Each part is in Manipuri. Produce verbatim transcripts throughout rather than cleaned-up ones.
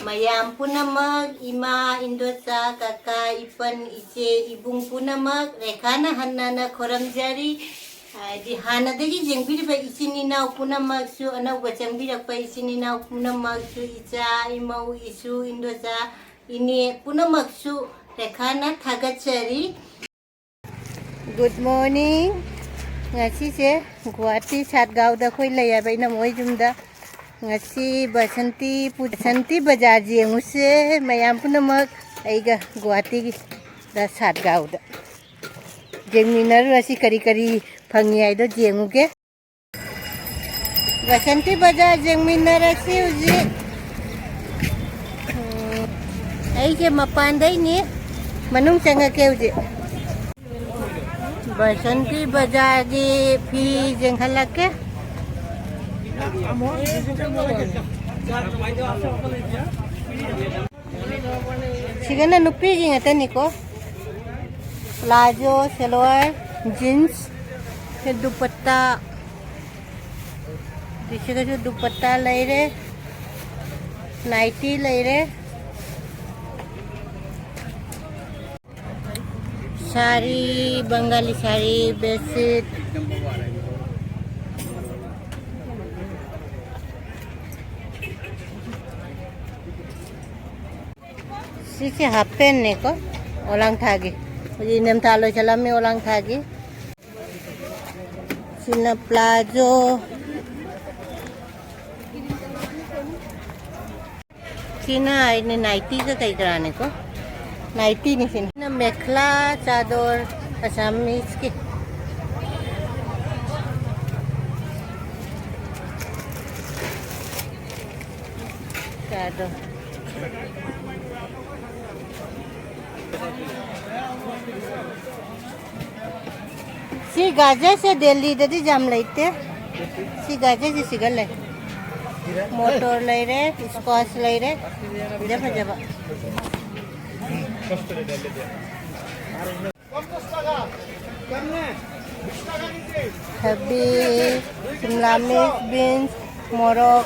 ꯃꯌꯥꯝ ꯄꯨꯝꯅꯃꯛ, ꯏꯃꯥ, ꯏꯟꯗꯣꯆꯥ, ꯀꯀꯥ, ꯏꯄꯟ, ꯏꯆꯦ, ꯏꯕꯨꯡ ꯄꯨꯝꯅꯃꯛ, ꯔꯦꯈꯥꯅ ꯍꯟꯅꯅ ꯈꯨꯔꯨꯝꯖꯔꯤ꯫ ꯍꯥꯏꯗꯤ ꯍꯥꯟꯅꯗꯒꯤ ꯌꯦꯡꯕꯤꯔꯤꯕ ꯏꯆꯤꯟ ꯏꯅꯥꯎ ꯄꯨꯝꯅꯃꯛꯁꯨ, ꯑꯅꯧꯕ ꯆꯪꯕꯤꯔꯛꯄ ꯏꯆꯤꯟ ꯏꯅꯥꯎ ꯄꯨꯝꯅꯃꯛꯁꯨ, ꯏꯆꯥ, ꯏꯃꯧ, ꯏꯁꯨ, ꯏꯟꯗꯣꯆꯥ, ꯏꯅꯦ ꯄꯨꯝꯅꯃꯛꯁꯨ ꯔꯦꯈꯥꯅ ꯊꯥꯒꯠꯆꯔꯤ꯫ Good morning꯫ ꯉꯁꯤꯁꯦ ꯒꯨꯋꯥꯍꯥꯇꯤ ꯁꯥꯠꯒꯥꯎꯗ ꯑꯩꯈꯣꯏ ꯂꯩ ꯍꯥꯏꯕ ꯏꯅꯝꯃ ꯍꯣꯏ ꯌꯨꯝꯗ꯫ ꯉꯁꯤ ꯕꯁꯟꯇꯤ ꯄꯨ-, ꯕꯁꯟꯇꯤ ꯕꯖꯥꯔ ꯌꯦꯡꯉꯨꯁꯦ ꯃꯌꯥꯝ ꯄꯨꯝꯅꯃꯛ꯫ ꯑꯩꯒ ꯒꯨꯋꯥꯍꯥꯇꯤꯒꯤꯗ ꯁꯥꯠꯒꯥꯎꯗ ꯌꯦꯡꯃꯤꯟꯅꯔꯨꯔꯁꯤ, ꯀꯔꯤ ꯀꯔꯤ ꯐꯪꯉꯤ ꯍꯥꯏꯗꯣ ꯌꯦꯡꯉꯨꯒꯦ꯫ ꯕꯁꯟꯇꯤ ꯕꯖꯥꯔ ꯌꯦꯡꯃꯤꯟꯅꯔꯁꯤ ꯍꯧꯖꯤꯛ꯫ ꯎꯝ, ꯑꯩꯁꯦ ꯃꯄꯥꯟꯗꯩꯅꯤ, ꯃꯅꯨꯡ ꯆꯪꯉꯛꯀꯦ ꯍꯧꯖꯤꯛ꯫ ꯕꯁꯟꯇꯤ ꯕꯖꯥꯔꯒꯤ ꯐꯤ ꯌꯦꯡꯍꯜꯂꯛꯀꯦ꯫ ꯁꯤꯒꯅ ꯅꯨꯄꯤꯒꯤ ꯉꯥꯛꯇꯅꯤꯀꯣ꯫ ꯄ꯭ꯂꯥꯖꯣ, ꯁꯦꯂꯋꯥꯔ, ꯖꯤꯟꯁ, ꯗꯨꯄꯠꯇꯥ, ꯁꯤꯒꯁꯨ ꯗꯨꯄꯠꯇꯥ ꯂꯩꯔꯦ, ꯅꯥꯏꯇꯤ ꯂꯩꯔꯦ, ꯁꯥꯔꯤ, ꯕꯪꯒꯥꯂꯤ ꯁꯥꯔꯤ, ꯕꯦꯗꯁꯤꯠ꯫ ꯁꯤꯁꯦ ꯍꯥꯐ ꯄꯦꯟꯅꯦꯀꯣ, ꯑꯣꯂꯥꯡ ꯊꯥꯒꯤ꯫ ꯍꯧꯖꯤꯛ ꯏꯅꯝꯊꯥ ꯂꯣꯏꯁꯤꯜꯂꯝꯃꯤ ꯑꯣꯂꯥꯡ ꯊꯥꯒꯤ꯫ ꯁꯤꯅ ꯄ꯭ꯂꯥꯖꯣ꯫ ꯁꯤꯅ ꯑꯩꯅ ꯅꯥꯏꯇꯤꯒ ꯀꯩ ꯀꯔꯥꯅꯦꯀꯣ꯫ ꯅꯥꯏꯇꯤꯅꯤ ꯁꯤꯅ꯫ ꯁꯤꯅ ꯃꯦꯈꯂꯥ ꯆꯥꯗꯣꯔ ꯑꯁꯥꯃꯤꯁꯀꯤ꯫ ꯆꯥꯗꯣꯔ꯫ ꯁꯤ ꯒꯥꯖꯔꯁꯦ ꯗꯦꯜꯂꯤꯗꯗꯤ ꯌꯥꯝ ꯂꯩꯇꯦ꯫ ꯁꯤ ꯒꯥꯖꯔꯁꯦ ꯁꯤꯒ ꯂꯩ꯫ ꯃꯣꯇꯣꯔ ꯂꯩꯔꯦ, ꯏꯁꯀ꯭ꯋꯥꯁ ꯂꯩꯔꯦ꯫ ꯐꯖ ꯐꯖꯕ꯫ ꯊꯕꯤ, ꯁꯤꯝꯂꯥ ꯃꯤꯔꯆ, ꯕꯤꯟꯁ, ꯃꯣꯔꯣꯛ,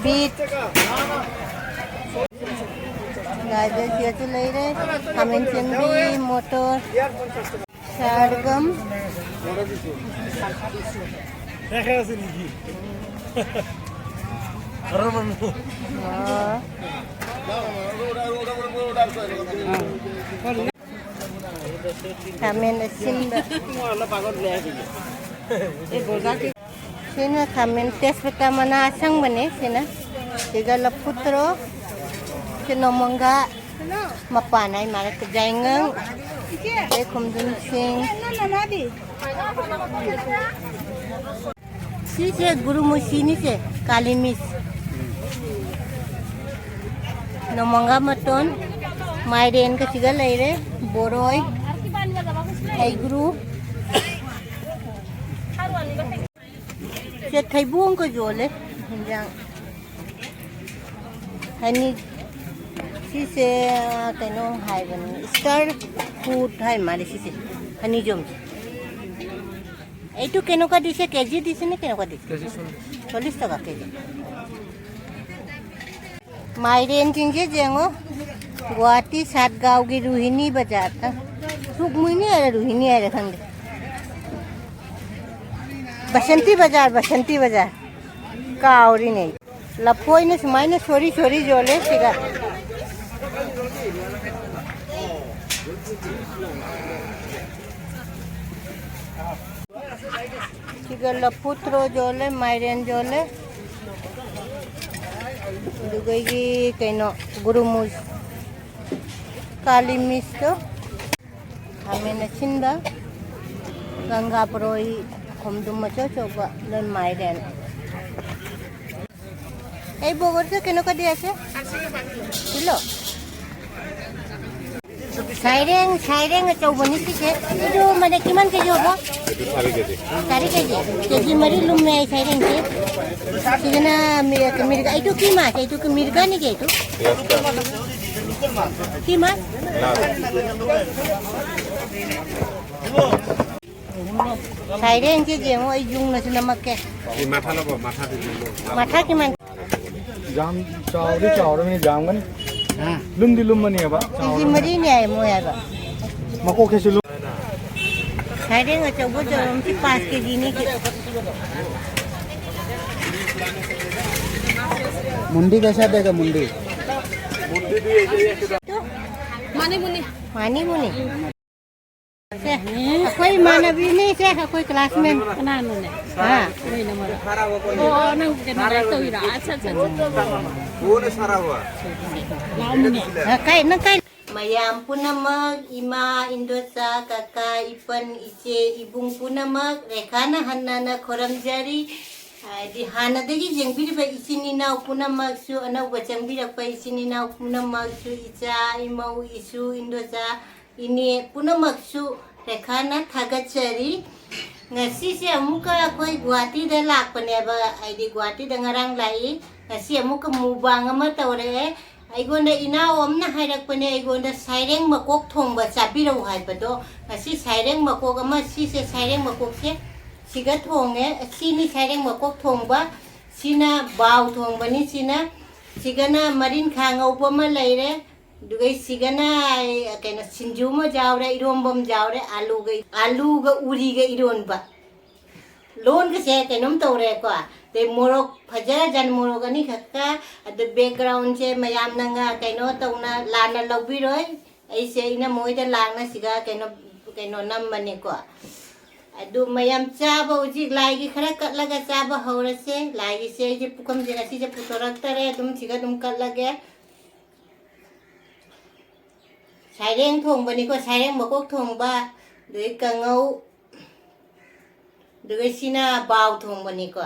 ꯕꯤꯠ꯫ ꯒꯥꯖꯔꯁꯤꯁꯨ ꯂꯩꯔꯦ, ꯈꯥꯃꯦꯟ ꯆꯦꯟꯕꯤ, ꯃꯣꯇꯣꯔ, ꯁꯥꯔꯒꯝ꯫ ꯑꯣ꯫ ꯈꯥꯃꯦꯟ ꯑꯁꯤꯟꯕ꯫ ꯁꯤꯅ ꯈꯥꯃꯦꯟ ꯇꯦꯖꯄꯇꯥ ꯃꯅꯥ ꯑꯁꯪꯕꯅꯦ ꯁꯤꯅ꯫ ꯁꯤꯒ ꯂꯐꯨ ꯊꯔꯣ꯫ ꯁꯤ ꯅꯣꯡꯃꯪꯒꯥ ꯃꯄꯥꯟ ꯍꯥꯏ ꯃꯥꯜꯂꯦ꯫ ꯌꯥꯏꯉꯪ꯫ ꯑꯗꯩ ꯈꯣꯝꯗ꯭ꯔꯨꯝꯁꯤꯡ꯫ ꯁꯤꯁꯦ ꯒꯨꯔꯨꯃꯨꯁꯤꯅꯤꯁꯦ, ꯀꯥꯂꯤꯃꯤꯁ꯫ ꯅꯣꯡꯃꯪꯒꯥ ꯃꯇꯣꯟ, ꯃꯥꯏꯔꯦꯟꯒ ꯁꯤꯒ ꯂꯩꯔꯦ, ꯕꯣꯔꯣꯏ, ꯍꯩꯒ꯭ꯔꯨ꯫ ꯁꯦ ꯊꯩꯕꯣꯡꯒ ꯌꯣꯜꯂꯦ, ꯍꯤꯟꯖꯥꯡ꯫ ꯍꯅꯤ, ꯁꯤꯁꯦ ꯀꯩꯅꯣ ꯍꯥꯏꯕꯅꯤ, ꯁ꯭ꯇꯔ ꯐ꯭ꯔꯨꯠ ꯍꯥꯏ ꯃꯥꯜꯂꯦ ꯁꯤꯁꯦ, ꯍꯅꯤꯖꯣꯝꯁꯦ꯫ এইটো কেনেকুৱা দিছে? কেজি দিছে নে কেনেকুৱা দিছে? কেজি চল্লিছ। চল্লিছ টকা কেজি। ꯃꯥꯏꯔꯦꯟꯁꯤꯡꯁꯦ ꯌꯦꯡꯉꯣ, ꯒꯨꯋꯥꯍꯥꯇꯤ ꯁꯥꯠꯒꯥꯎꯒꯤ ꯔꯣꯍꯤꯅꯤ ꯕꯖꯥꯔꯗ꯫ ꯔꯨꯛꯃꯤꯅꯤ ꯍꯥꯏꯔ ꯔꯣꯍꯤꯅꯤ ꯍꯥꯏꯔ ꯈꯪꯗꯦ꯫ ꯕꯁꯟꯇꯤ ꯕꯖꯥꯔ, ꯕꯁꯟꯇꯤ ꯕꯖꯥꯔ꯫ ꯀꯥꯎꯔꯤꯅꯦ꯫ ꯂꯐꯣꯏꯅ ꯁꯨꯃꯥꯏꯅ ꯁꯣꯔꯤ ꯁꯣꯔꯤ ꯌꯣꯜꯂꯦ ꯁꯤꯗ꯫ ꯁꯤꯒ ꯂꯐꯨ ꯊꯔꯣ ꯌꯣꯜꯂꯦ, ꯃꯥꯏꯔꯦꯟ ꯌꯣꯜꯂꯦ꯫ ꯑꯗꯨꯒ ꯑꯩꯒꯤ ꯀꯩꯅꯣ, ꯒꯨꯔꯨꯃꯨꯁ, ꯀꯥꯂꯤ ꯃꯤꯁꯇꯣ꯫ ꯈꯥꯃꯦꯟ ꯑꯁꯤꯟꯕ, ꯒꯪꯒꯥ ꯕꯣꯔꯣꯏ, ꯈꯣꯝꯗ꯭ꯔꯨꯝ ꯑꯆꯧ ꯑꯆꯧꯕ, ꯂꯣꯏ ꯃꯥꯏꯔꯦꯟ꯫ এই বগৰীটো কেনেকুৱা দি আছে? কিলো? চাইৰেং, চাইৰেং ꯑꯆꯧꯕꯅꯤ ꯁꯤꯁꯦ꯫ এইটো মানে কিমান কেজি হ'ব? এইটো চাৰি কেজি। চাৰি কেজি। কেজি ꯃꯔꯤ ꯂꯨꯝꯃꯦ ꯑꯩ ꯁꯥꯏꯔꯦꯡꯁꯦ꯫ ꯁꯤꯒꯤꯅ ꯃꯤ-, ꯃꯤꯔꯒ, ꯑꯩꯗꯣ ꯀꯤ ꯃꯥꯁꯦ, ꯑꯩꯗꯣ ꯀꯤ ꯃꯤꯔꯒꯅꯤ ꯀꯩꯗꯣ꯫ ꯀꯤ ꯃꯥ? ꯁꯥꯏꯔꯦꯡꯁꯦ ꯌꯦꯡꯉꯣ, ꯑꯩ ꯌꯨꯡꯅꯁꯨ ꯅꯝꯃꯛꯀꯦ꯫ ꯁꯤ ꯃꯊꯥ ꯂꯧꯕ, ꯃꯊꯥꯗꯤ ꯌꯦꯡꯉꯣ꯫ ꯃꯊꯥ ꯀꯤ ꯃꯥ? ꯌꯥꯝ ꯆꯥꯎꯗꯤ ꯆꯥꯎꯔꯕꯅꯤ, ꯌꯥꯝꯒꯅꯤ꯫ ꯂꯨꯝꯗꯤ ꯂꯨꯝꯃꯅꯦꯕ꯫ ꯀꯦꯖꯤ ꯃꯔꯤꯅꯦ ꯍꯥꯏ ꯃꯣꯏ ꯍꯥꯏꯕ꯫ ꯃꯀꯣꯛꯁꯤꯁꯨ ꯂꯨꯝ- ꯁꯥꯏꯔꯦꯡ ꯑꯆꯧꯕ ꯆꯧꯔꯝꯁꯤ ꯄꯥꯁ ꯀꯦꯖꯤꯅꯤ꯫ मुंडी कैसा देगा, मुंडी? ꯃꯥꯅꯤ ꯃꯨꯅꯤ꯫ ꯁꯦ, ꯑꯩꯈꯣꯏ ꯏꯃꯥꯟꯅꯕꯤꯅꯤ ꯁꯦ, ꯑꯩꯈꯣꯏ ꯀ꯭ꯂꯥꯁꯃꯦꯠ꯫ ꯀꯅꯥꯅꯣꯅꯦ? ꯍꯥ? ꯅꯣꯏ ꯅꯃꯥꯟꯅꯕ꯫ ꯑꯣ, ꯑꯣ, ꯅꯪ ꯀꯩꯅꯣ ꯂꯥꯏꯔꯤꯛ ꯇꯧꯔꯤꯔꯣ? ꯑꯠꯆꯥ, ꯑꯠꯆꯥ, ꯑꯠꯆꯥ꯫ ꯂꯥꯛꯑꯣꯅꯦ꯫ ꯀꯥꯏ, ꯅꯪ ꯀꯥꯏ? ꯃꯌꯥꯝ ꯄꯨꯝꯅꯃꯛ, ꯏꯃꯥ, ꯏꯟꯗꯣꯆꯥ, ꯀꯀꯥ, ꯏꯄꯟ, ꯏꯆꯦ, ꯏꯕꯨꯡ ꯄꯨꯝꯅꯃꯛ, ꯔꯦꯈꯥꯅ ꯍꯟꯅꯅ ꯈꯨꯔꯨꯝꯖꯔꯤ꯫ ꯍꯥꯏꯗꯤ ꯍꯥꯟꯅꯗꯒꯤ ꯌꯦꯡꯕꯤꯔꯤꯕ ꯏꯆꯤꯟ ꯏꯅꯥꯎ ꯄꯨꯝꯅꯃꯛꯁꯨ, ꯑꯅꯧꯕ ꯆꯪꯕꯤꯔꯛꯄ ꯏꯆꯤꯟ ꯏꯅꯥꯎ ꯄꯨꯝꯅꯃꯛꯁꯨ, ꯏꯆꯥ, ꯏꯃꯧ, ꯏꯁꯨ, ꯏꯟꯗꯣꯆꯥ, ꯏꯅꯦ ꯄꯨꯝꯅꯃꯛꯁꯨ ꯔꯦꯈꯥꯅ ꯊꯥꯒꯠꯆꯔꯤ꯫ ꯉꯁꯤꯁꯦ ꯑꯃꯨꯛꯀ ꯑꯩꯈꯣꯏ ꯒꯨꯍꯥꯇꯤꯗ ꯂꯥꯛꯄꯅꯦꯕ, ꯍꯥꯏꯗꯤ ꯒꯨꯍꯥꯇꯤꯗ ꯉꯔꯥꯡ ꯂꯥꯛꯏ, ꯉꯁꯤ ꯑꯃꯨꯛꯀ ꯃꯨꯛꯕꯥꯡ ꯑꯃ ꯇꯧꯔꯛꯑꯦ꯫ ꯑꯩꯉꯣꯟꯗ ꯏꯅꯥꯎ ꯑꯃꯅ ꯍꯥꯏꯔꯛꯄꯅꯦ, ꯑꯩꯉꯣꯟꯗ ꯁꯥꯏꯔꯦꯡ ꯃꯀꯣꯛ ꯊꯣꯡꯕ ꯆꯥꯕꯤꯔꯛꯎ ꯍꯥꯏꯕꯗꯣ꯫ ꯉꯁꯤ ꯁꯥꯏꯔꯦꯡ ꯃꯀꯣꯛ ꯑꯃ, ꯁꯤꯁꯦ ꯁꯥꯏꯔꯦꯡ ꯃꯀꯣꯛꯁꯦ ꯁꯤꯒ ꯊꯣꯡꯉꯦ꯫ ꯁꯤꯅꯤ ꯁꯥꯏꯔꯦꯡ ꯃꯀꯣꯛ ꯊꯣꯡꯕ꯫ ꯁꯤꯅ ꯕꯥꯎ ꯊꯣꯡꯕꯅꯤ꯫ ꯁꯤꯅ, ꯁꯤꯒꯅ ꯃꯔꯤꯟꯈꯥ ꯉꯧꯕ ꯑꯃ ꯂꯩꯔꯦ꯫ ꯑꯗꯨꯒ ꯁꯤꯒꯅ ꯀꯩꯅꯣ ꯁꯤꯡꯖꯨ ꯑꯃ ꯌꯥꯎꯔꯦ, ꯏꯔꯣꯝꯕ ꯑꯃ ꯌꯥꯎꯔꯦ, ꯑꯥꯂꯨꯒ, ꯑꯥꯂꯨꯒ ꯎꯔꯤꯒ ꯏꯔꯣꯟꯕ꯫ ꯂꯣꯟꯒꯁꯦ ꯀꯩꯅꯣꯝ ꯇꯧꯔꯦꯀꯣ꯫ ꯑꯗꯩ ꯃꯣꯔꯣꯛ ꯐꯖꯔꯖꯥꯠꯅꯤ, ꯃꯣꯔꯣꯛ ꯑꯅꯤꯈꯛꯀ꯫ ꯑꯗꯨ backgroundꯁꯦ ꯃꯌꯥꯝꯅ ꯉꯥ-, ꯀꯩꯅꯣ ꯇꯧꯅ ꯂꯥꯟꯅ ꯂꯧꯕꯤꯔꯣꯏ꯫ ꯑꯩꯁꯦ ꯏꯅꯝꯃ ꯍꯣꯏꯗ ꯂꯥꯛꯅ ꯁꯤꯒ ꯀꯩꯅꯣ, ꯀꯩꯅꯣ ꯅꯝꯕꯅꯤꯀꯣ꯫ ꯑꯗꯨ ꯃꯌꯥꯝ ꯆꯥꯕ ꯍꯧꯖꯤꯛ ꯂꯥꯏꯒꯤ ꯈꯔ ꯀꯠꯂꯒ ꯆꯥꯕ ꯍꯧꯔꯁꯦ꯫ ꯂꯥꯏꯒꯤꯁꯦ ꯑꯩꯁꯦ ꯄꯨꯈꯝꯁꯦ ꯉꯁꯤꯁꯦ ꯄꯨꯊꯣꯔꯛꯇꯔꯦ, ꯑꯗꯨꯝ ꯁꯤꯒ ꯑꯗꯨꯝ ꯀꯠꯂꯒꯦ꯫ ꯁꯥꯏꯔꯦꯡ ꯊꯣꯡꯕꯅꯤꯀꯣ, ꯁꯥꯏꯔꯦꯡ ꯃꯀꯣꯛ ꯊꯣꯡꯕ, ꯑꯗꯩ ꯀꯥꯡꯉꯧ, ꯑꯗꯨꯒ ꯁꯤꯅ ꯕꯥꯎ ꯊꯣꯡꯕꯅꯤꯀꯣ꯫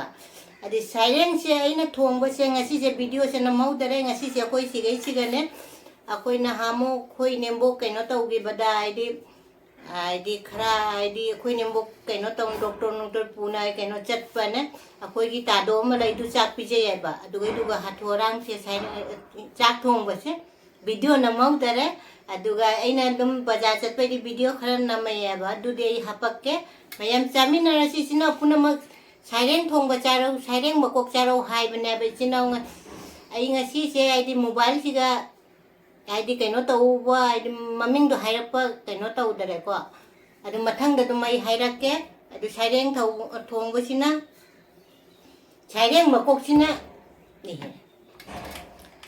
ꯑꯗꯩ ꯁꯥꯏꯔꯦꯡꯁꯦ ꯑꯩꯅ ꯊꯣꯡꯕꯁꯦ ꯉꯁꯤꯁꯦ videoꯁꯦ ꯅꯝꯍꯧꯗꯔꯦ꯫ ꯉꯁꯤꯁꯦ ꯑꯩꯈꯣꯏ ꯁꯤꯒꯩꯁꯤꯒꯅꯦ, ꯑꯩꯈꯣꯏ ꯅꯍꯥꯟꯃꯨꯛ ꯑꯩꯈꯣꯏ ꯏꯅꯦꯝꯕꯣꯛ ꯀꯩꯅꯣ ꯇꯧꯈꯤꯕꯗ, ꯍꯥꯏꯗꯤ, ꯍꯥꯏꯗꯤ ꯈꯔ, ꯍꯥꯏꯗꯤ ꯑꯩꯈꯣꯏ ꯏꯅꯦꯝꯕꯣꯛ ꯀꯩꯅꯣ ꯇꯧ, doctor ꯅꯨꯡꯇꯣꯔ ꯄꯨꯅ ꯀꯩꯅꯣ ꯆꯠꯄꯅꯦ, ꯑꯩꯈꯣꯏꯒꯤ ꯇꯥꯗꯣ ꯑꯃ ꯂꯩꯗꯨ ꯆꯥꯛ ꯄꯤꯖꯩ ꯍꯥꯏꯕ꯫ ꯑꯗꯨꯒ, ꯑꯗꯨꯒ ꯍꯥꯊꯨ ꯍꯥꯔꯥꯡꯁꯦ ꯁꯥꯏꯔꯦꯡ, ꯆꯥꯛ ꯊꯣꯡꯕꯁꯦ video ꯅꯝꯍꯧꯗꯔꯦ꯫ ꯑꯗꯨꯒ ꯑꯩꯅ ꯑꯗꯨꯝ ꯕꯖꯥꯔ ꯆꯠꯄꯩꯗꯤ video ꯈꯔ ꯅꯝꯃꯛꯑꯦꯕ, ꯑꯗꯨꯗꯤ ꯑꯩ ꯍꯥꯄꯛꯀꯦ꯫ ꯃꯌꯥꯝ ꯆꯥꯃꯤꯟꯅꯔꯁꯤ, ꯏꯆꯤꯟ ꯏꯅꯥꯎ ꯄꯨꯝꯅꯃꯛ꯫ ꯁꯥꯏꯔꯦꯡ ꯊꯣꯡꯕ ꯆꯥꯔꯧ, ꯁꯥꯏꯔꯦꯡ ꯃꯀꯣꯛ ꯆꯥꯔꯧ ꯍꯥꯏꯕꯅꯦꯕ, ꯏꯆꯤꯟ ꯏꯅꯥꯎ ꯉ-, ꯑꯩ ꯉꯁꯤꯁꯦ ꯍꯥꯏꯗꯤ mobileꯁꯤꯒ ꯍꯥꯏꯗꯤ ꯀꯩꯅꯣ ꯇꯧꯕ, ꯍꯥꯏꯗꯤ ꯃꯃꯤꯡꯗꯣ ꯍꯥꯏꯔꯛꯄ ꯀꯩꯅꯣ ꯇꯧꯗꯔꯦꯀꯣ꯫ ꯑꯗꯨ ꯃꯊꯪꯗ ꯑꯗꯨꯝ ꯑꯩ ꯍꯥꯏꯔꯛꯀꯦ꯫ ꯑꯗꯨ ꯁꯥꯏꯔꯦꯡ ꯊꯧ-, ꯊꯣꯡꯕꯁꯤꯅ, ꯁꯥꯏꯔꯦꯡ ꯃꯀꯣꯛꯁꯤꯅ, ꯏꯍꯦ꯫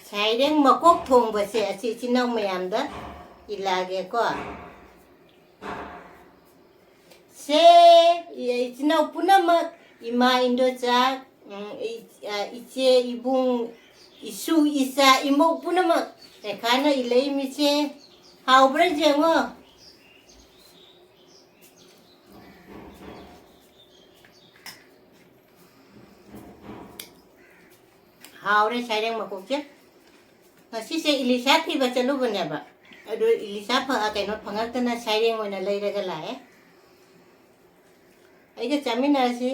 ꯁꯥꯏꯔꯦꯡ ꯃꯀꯣꯛ ꯊꯣꯡꯕꯁꯦ ꯑꯁꯤ ꯏꯆꯤꯟ ꯏꯅꯥꯎ ꯃꯌꯥꯝꯗ ꯏꯜꯂꯛꯑꯒꯦꯀꯣ꯫ ꯁꯦ, ꯏ-, ꯏꯆꯤꯟ ꯏꯅꯥꯎ ꯄꯨꯝꯅꯃꯛ, ꯏꯃꯥ, ꯏꯟꯗꯣꯆꯥ, ꯎꯝ, ꯏ-, ꯑ, ꯏꯆꯦ, ꯏꯕꯨꯡ, ꯏꯁꯨ, ꯏꯆꯥ, ꯏꯃꯧ ꯄꯨꯝꯅꯃꯛ ꯔꯦꯈꯥꯅ ꯏꯜꯂꯛꯏꯃꯤꯁꯦ ꯍꯥꯎꯕ꯭ꯔꯥ ꯌꯦꯡꯉꯣ꯫ ꯍꯥꯎꯔꯦ ꯁꯥꯏꯔꯦꯡ ꯃꯀꯣꯛꯁꯦ꯫ ꯉꯁꯤꯁꯦ ꯏꯂꯤꯁꯥ ꯊꯤꯕ ꯆꯠꯂꯨꯕꯅꯦꯕ꯫ ꯑꯗꯨ ꯏꯂꯤꯁꯥ ꯐ-, ꯀꯩꯅꯣ ꯐꯪꯉꯛꯇꯅ ꯁꯥꯏꯔꯦꯡ ꯑꯣꯏꯅ ꯂꯩꯔꯒ ꯂꯥꯛꯑꯦ꯫ ꯑꯩꯒ ꯆꯥꯃꯤꯟꯅꯔꯁꯤ꯫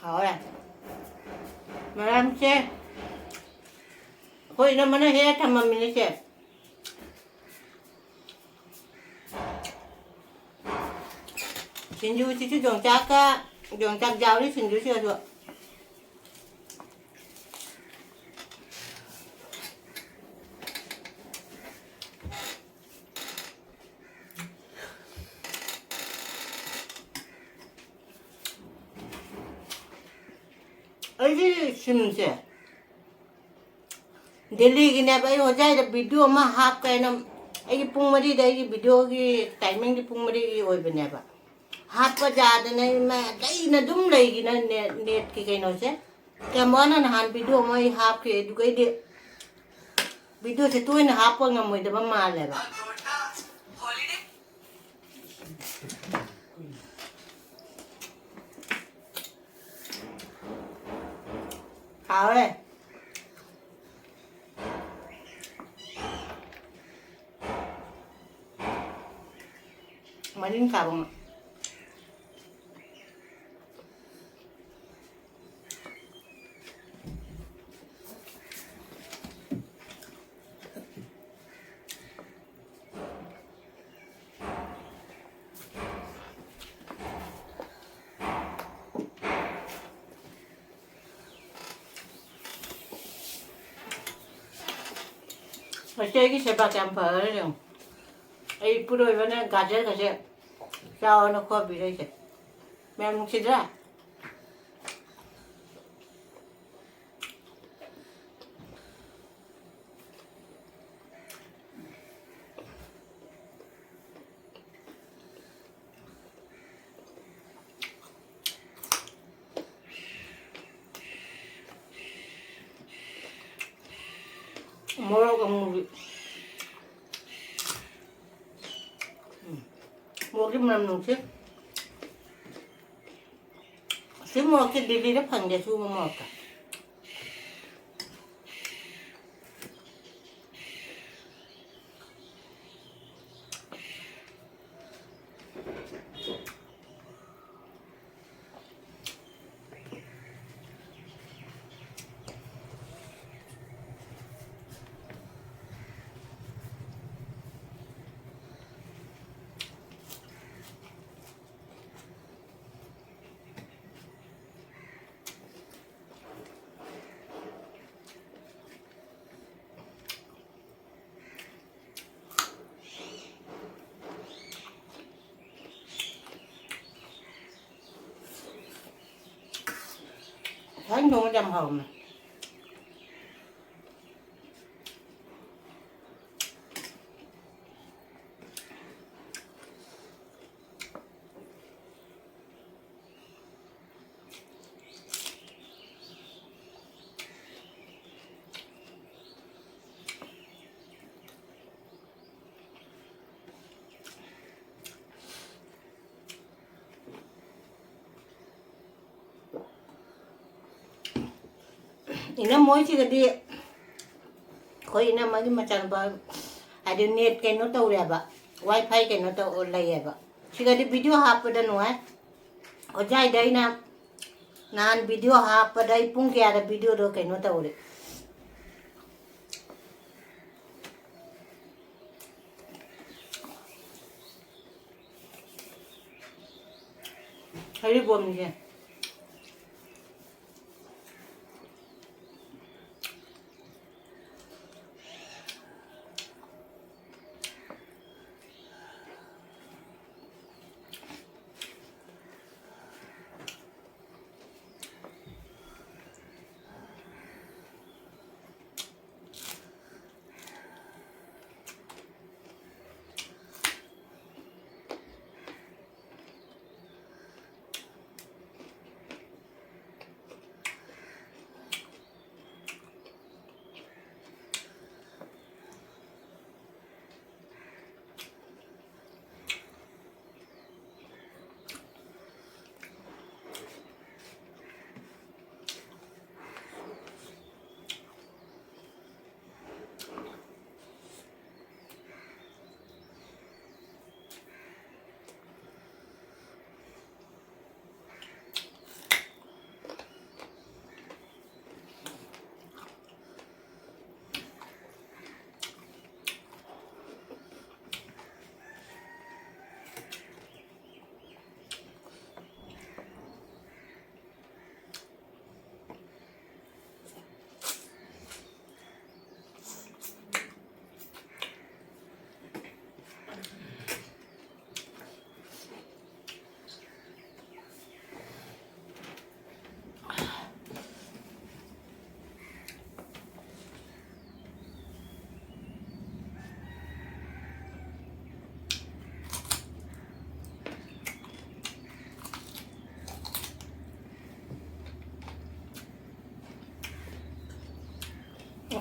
ꯍꯥꯎꯔꯦ꯫ ꯃꯔꯝꯁꯦ ꯑꯩꯈꯣꯏ ꯏꯅꯝꯃꯅ ꯍꯦꯛ ꯊꯝꯃꯝꯃꯤꯅꯦ ꯁꯦ꯫ ꯁꯤꯡꯖꯨꯁꯤꯁꯨ ꯌꯣꯡꯆꯥꯛꯀ, ꯌꯣꯡꯆꯥꯛ ꯌꯥꯎꯔꯤ ꯁꯤꯡꯖꯨꯁꯤꯒꯁꯨ꯫ ꯑꯩꯒꯤ ꯁꯤꯝꯁꯦ ꯗꯦꯜꯂꯤꯒꯤꯅꯦꯕ, ꯑꯩ ꯍꯣꯖꯥꯏꯗ video ꯑꯃ ꯍꯥꯞꯀꯦꯅ, ꯑꯩꯒꯤ ꯄꯨꯡ ꯃꯔꯤꯗ ꯑꯩꯒꯤ videoꯒꯤ timingꯗꯤ ꯄꯨꯡ ꯃꯔꯤꯒꯤ ꯑꯣꯏꯕꯅꯦꯕ꯫ ꯍꯥꯞꯄ ꯌꯥꯗꯅ ꯏꯃꯥ ꯂꯩꯅ ꯑꯗꯨꯝ ꯂꯩꯒꯤꯅ net, netꯀꯤ ꯀꯩꯅꯣꯁꯦ꯫ ꯀꯦꯃꯣꯅ ꯅꯍꯥꯟ video ꯑꯃ ꯑꯩ ꯍꯥꯞꯈꯤ, ꯑꯗꯨꯒꯩꯗꯤ videoꯁꯦ ꯇꯣꯏꯅ ꯍꯥꯞꯄ ꯉꯝꯃꯣꯏꯗꯕ ꯃꯥꯜꯂꯦꯕ꯫ ꯍꯥꯎꯔꯦ꯫ ꯃꯔꯤꯡ ꯀꯥꯕ ꯑꯃ꯫ ꯉꯁꯤ ꯑꯩꯒꯤ ꯁꯦꯕꯥ ꯀꯌꯥꯝ ꯐꯔꯦ ꯌꯦꯡꯉꯨ꯫ ꯑꯩ ꯏꯄꯨꯔꯣꯏꯕꯅ ꯒꯥꯖꯔꯒꯁꯦ ꯆꯥꯎꯑꯣꯅ ꯈꯣꯛꯑ ꯄꯤꯔꯛꯏꯁꯦ꯫ ꯃꯌꯥꯝ ꯅꯨꯡꯁꯤꯗ꯭ꯔꯥ? ꯃꯣꯔꯣꯛ ꯑꯃꯨꯕꯤ꯫ ꯎꯝ꯫ ꯃꯣꯔꯣꯛꯀꯤ ꯃꯅꯝ ꯅꯨꯡꯁꯤ꯫ ꯁꯤ ꯃꯣꯔꯣꯛꯁꯦ ꯗꯤꯜꯂꯤꯗ ꯐꯪꯗꯦ, ꯁꯤꯒꯨꯝꯕ ꯃꯣꯔꯣꯛꯇ꯫ ꯊꯥꯏꯅ ꯊꯣꯡꯕꯗꯤ ꯌꯥꯝ ꯍꯥꯎꯕꯅꯦ꯫ ꯏꯅꯝꯃ ꯍꯣꯏꯁꯤꯒꯗꯤ, ꯑꯩꯈꯣꯏ ꯏꯅꯝꯃꯒꯤ ꯃꯆꯥꯅꯨꯄꯥ ꯍꯥꯏꯗꯤ net ꯀꯩꯅꯣ ꯇꯧꯔꯦꯕ, WiFi ꯀꯩꯅꯣ ꯇꯧ ꯂꯩꯌꯦꯕ꯫ ꯁꯤꯒꯗꯤ video ꯍꯥꯞꯄꯗ ꯅꯨꯡꯉꯥꯏ꯫ ꯑꯣꯖꯥꯏꯗ ꯑꯩꯅ ꯅꯍꯥꯟ video ꯍꯥꯞꯄꯗ ꯑꯩ ꯄꯨꯡ ꯀꯌꯥꯗ videoꯗꯣ ꯀꯩꯅꯣ ꯇꯧꯔꯦ꯫ ꯍꯔꯤꯕꯣꯞꯅꯤꯁꯦ꯫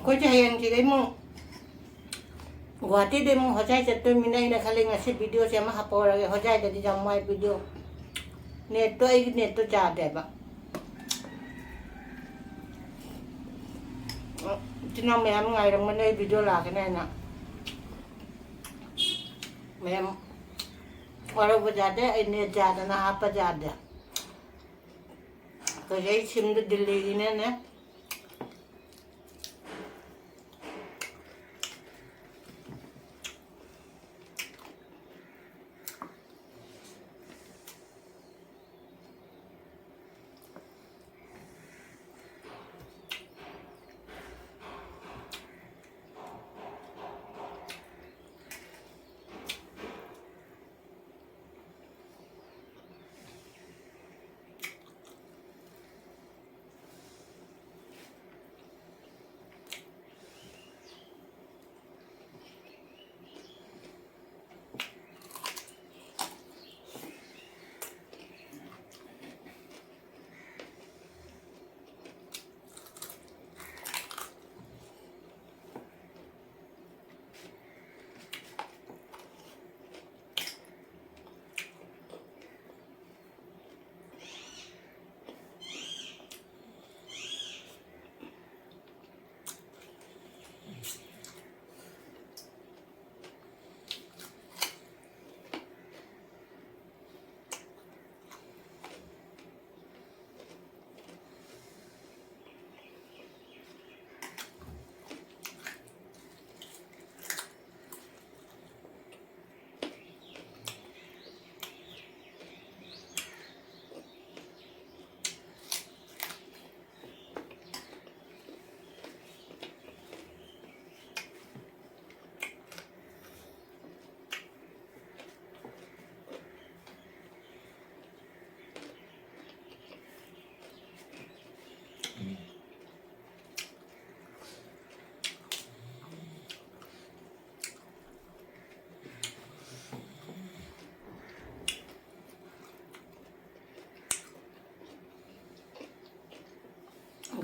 ꯑꯩꯈꯣꯏꯁꯦ ꯍꯌꯦꯡꯁꯤꯗꯩ ꯑꯃꯨꯛ ꯒꯨꯍꯥꯇꯤꯗꯩ ꯑꯃꯨꯛ ꯍꯣꯖꯥꯏ ꯆꯠꯇꯣꯏꯃꯤꯅ ꯑꯩꯅ ꯈꯜꯂꯤ ꯉꯁꯤ ꯚꯤꯗꯤꯑꯣꯁꯦ ꯑꯃ ꯍꯥꯞꯄꯧꯔꯒꯦ꯫ ꯍꯣꯖꯥꯏꯗꯗꯤ ꯌꯥꯝ ꯋꯥꯏ ꯚꯤꯗꯤꯑꯣ꯫ ꯅꯦꯠꯇꯣ, ꯑꯩꯒꯤ ꯅꯦꯠꯇꯣ ꯌꯥꯗꯦꯕ꯫ ꯏꯆꯤꯟ ꯏꯅꯥꯎ ꯃꯌꯥꯝ ꯉꯥꯏꯔꯝꯒꯅꯤ ꯑꯩ ꯚꯤꯗꯤꯑꯣ ꯂꯥꯛꯀꯅꯤ ꯍꯥꯏꯅ꯫ ꯃꯌꯥꯝ ꯋꯥꯔꯧꯕ ꯌꯥꯗꯦ, ꯑꯩ ꯅꯦꯠ ꯌꯥꯗꯅ ꯍꯥꯞꯄ ꯌꯥꯗꯦ꯫ ꯑꯩꯈꯣꯏꯒꯤ ꯑꯩ ꯁꯤꯝꯗꯣ ꯗꯤꯜꯂꯤꯒꯤꯅꯦꯅꯦ꯫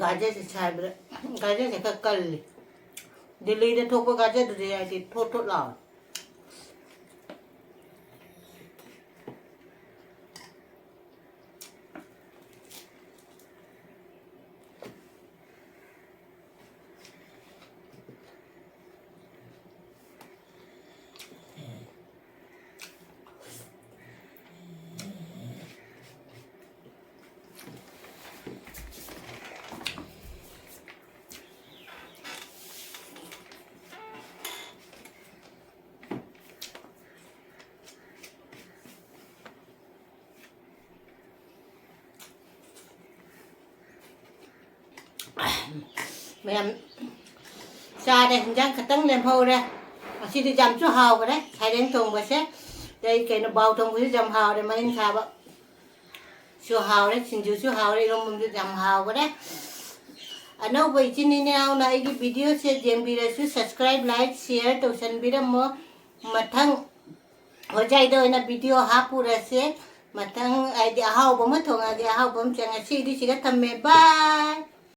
ꯒꯥꯖꯔꯁꯦ ꯁꯥꯏꯕꯗ ꯒꯥꯖꯔꯁꯦ ꯈꯔ ꯀꯜꯂꯤ꯫ ꯗꯤꯜꯂꯤꯗ ꯊꯣꯛꯄ ꯒꯥꯖꯔꯗꯨꯗꯤ ꯍꯥꯏꯗꯤ ꯊꯣꯠ ꯊꯣꯠ ꯂꯥꯎꯋꯦ꯫ ꯃꯌꯥꯝ ꯆꯥꯔꯦ, ꯍꯤꯟꯖꯥꯡ ꯈꯛꯇꯪ ꯂꯦꯝꯍꯧꯔꯦ꯫ ꯉꯁꯤꯗꯤ ꯌꯥꯝꯁꯨ ꯍꯥꯎꯈ꯭ꯔꯦ ꯁꯥꯏꯔꯦꯡ ꯊꯣꯡꯕꯁꯦ꯫ ꯑꯗꯩ ꯀꯩꯅꯣ, ꯕꯥꯎ ꯊꯣꯡꯕꯁꯨ ꯌꯥꯝ ꯍꯥꯎꯔꯦ, ꯃꯔꯤꯟ ꯈꯥꯕ ꯁꯨ ꯍꯥꯎꯔꯦ, ꯁꯤꯡꯖꯨꯁꯨ ꯍꯥꯎꯔꯦ, ꯏꯔꯣꯝꯕꯁꯨ ꯌꯥꯝ ꯍꯥꯎꯈ꯭ꯔꯦ꯫ ꯑꯅꯧꯕ ꯏꯆꯤꯟ ꯏꯅꯥꯎꯅ ꯑꯩꯒꯤ videoꯁꯦ ꯌꯦꯡꯕꯤꯔꯁꯨ subscribe, like, share ꯇꯧꯁꯟꯕꯤꯔꯝꯃꯣ꯫ ꯃꯊꯪ ꯍꯣꯖꯥꯏꯗ ꯑꯣꯏꯅ video ꯍꯥꯞꯄꯨꯔꯁꯦ꯫ ꯃꯊꯪ ꯍꯥꯏꯗꯤ ꯑꯍꯥꯎꯕ ꯑꯃ ꯊꯣꯡꯉꯒꯦ, ꯑꯍꯥꯎꯕ ꯑꯃ ꯆꯪꯉꯦ꯫ ꯉꯁꯤꯒꯤꯗꯤ ꯁꯤꯗ ꯊꯝꯃꯦ꯫ Bye꯫